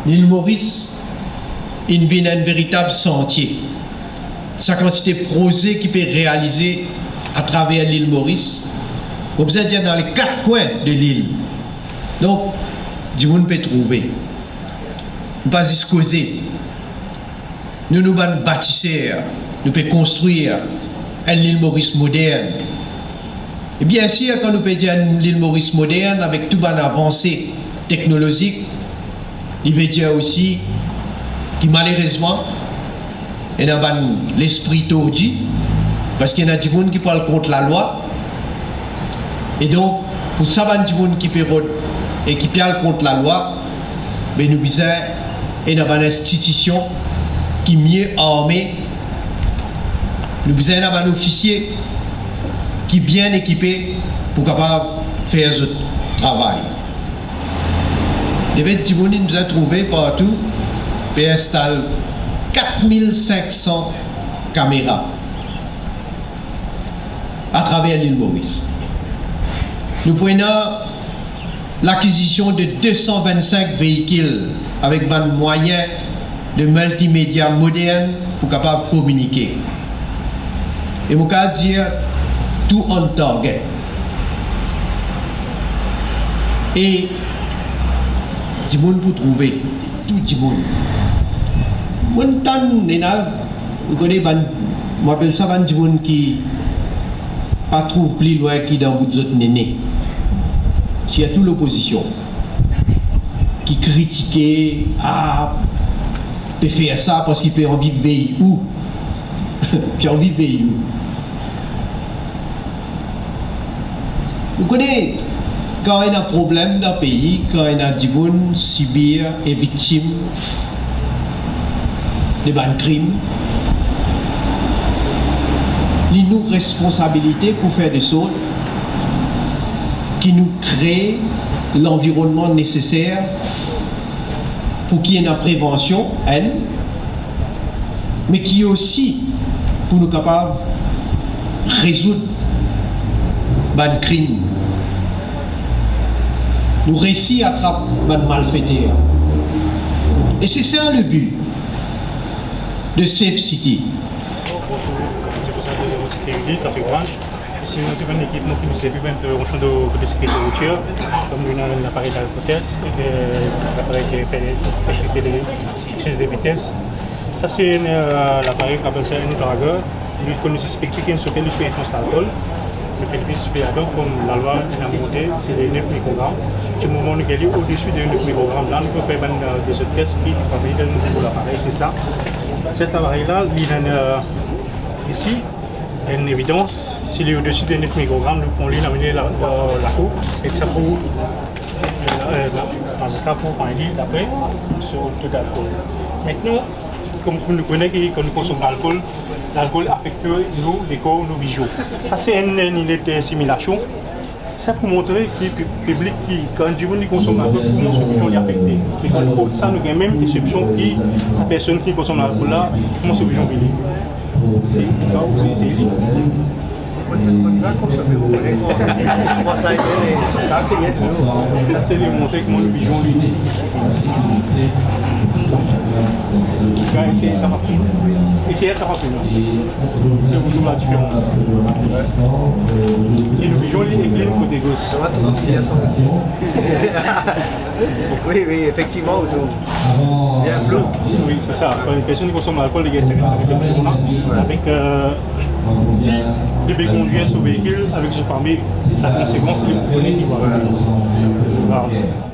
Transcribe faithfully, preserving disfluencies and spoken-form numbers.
Lil Moris inn vinn enn veritab santie. Sa kantite proze ki pe realize atraver Lil Moris, mo bizin dir dan le kat kwin de lil. Donk, dimoun pe trouve. Nou pa zis koze. Nou, nou bann batiser, nou pe konstrir enn Lil Moris modern. E biensir, kan nou pe dir enn Lil Moris modern avek tou bann avanse teknolozik, li ve dir osi ki malerezman, ena bann lespri tordi, parski ena dimoun ki pou al kont lalwa. E donk, pou sa bann dimoun ki pe rod e ki pe al kont lalwa, be nou bizin ena bann institision ki mie arme, nou bizin ena bann ofisie ki bien ekipe pou kapav fer zot travay. Depi dimoun inn bizin trouve partou, pe instal kat mil sink san kamera atraver Lil Moris. Nou pou ena lakizision de de san vinn-sink veikil avek bann mwayin de miltimedia modern pou kapav kominike. E mo kapav dir tou on target. E dimoun pou trouve, tou dimoun. Mo'nn tann ena, ou kone bann, mo apel sa bann dimoun ki pa trouv pli lwin ki dan bout zot nene. Sirtou lopozision ki kritike, ah, pe fer sa parski pe anvi vey ou. Pe anvi vey ou. Ou kone, kan ena problem dan pei, kan ena dimoun sibir e viktim de bann krim, li nou responsabilite pou fer de sort ki nou kree lanvironnman neseser pou ki ena prevansion, enn, me ki osi pou nou kapav rezoud bann krim, nou resi atrap bann malfeter. E se sa le bi de Safe City. Bonzour, se pou sa ke nou ti kri, Traffic Branch. Isi, nou ti bann ekip nou ki nou servi bann entèvansion de kote sekirite routier, kom nou ena enn aparey lalkotes, ek, euh, aparey ki fer inspekte le excès de vitesse. Sa se enn, euh, laparey ki apel sa enn dragger. Li, kan nou sispekte ki enn sofer li sou enfliyans lalkol, nou fer li vinn sipeyader, kom lalwa ena montre, se le nef mikrogram. Di moman nou gagn li odesi de nef mikrogram, la nou pe fer bann, euh, dezot tes ki nou pe mete dan nou laparey, se sa. Set laparey la, li ena enn, euh, isi, enn evidans, si li odesi de nef mikrogram, nou pran li, nou amenn li la, la, lakour, ek sa pou, euh, la, mazistra pou pran li, dapre so to dalkol. Aster, kom, kom nou kone ki kan nou konsom lalkol, lalkol afekte nou, lekor, nou vizion. Sa se enn, enn linet similasion. Sa pou montre ki pi-, piblik ki, kan dimoun li konsom lalkol, kouma so vizion li afekte. E kan nou port sa, nou gagn mem persepsion ki sa personn ki konsom lalkol la, kouma so vizion vini. Se sa, ou pe eseye li. Sa se li montre kouma nou vizion li. Gagn eseye sa rapid. Eseye sa rapid, non? Se ou trouv ladiferans. Si nou vizion li inklin kote gos. Wi, wi, efektivman, ou trouv. Bien flou. Si, wi, se sa. Kan enn personn konsom lalkol, li gagn sa, sa, avek, euh, si li pe kondwir so veikil avek so parmi, la konsekans, li pou kone ki vwar. Vwar.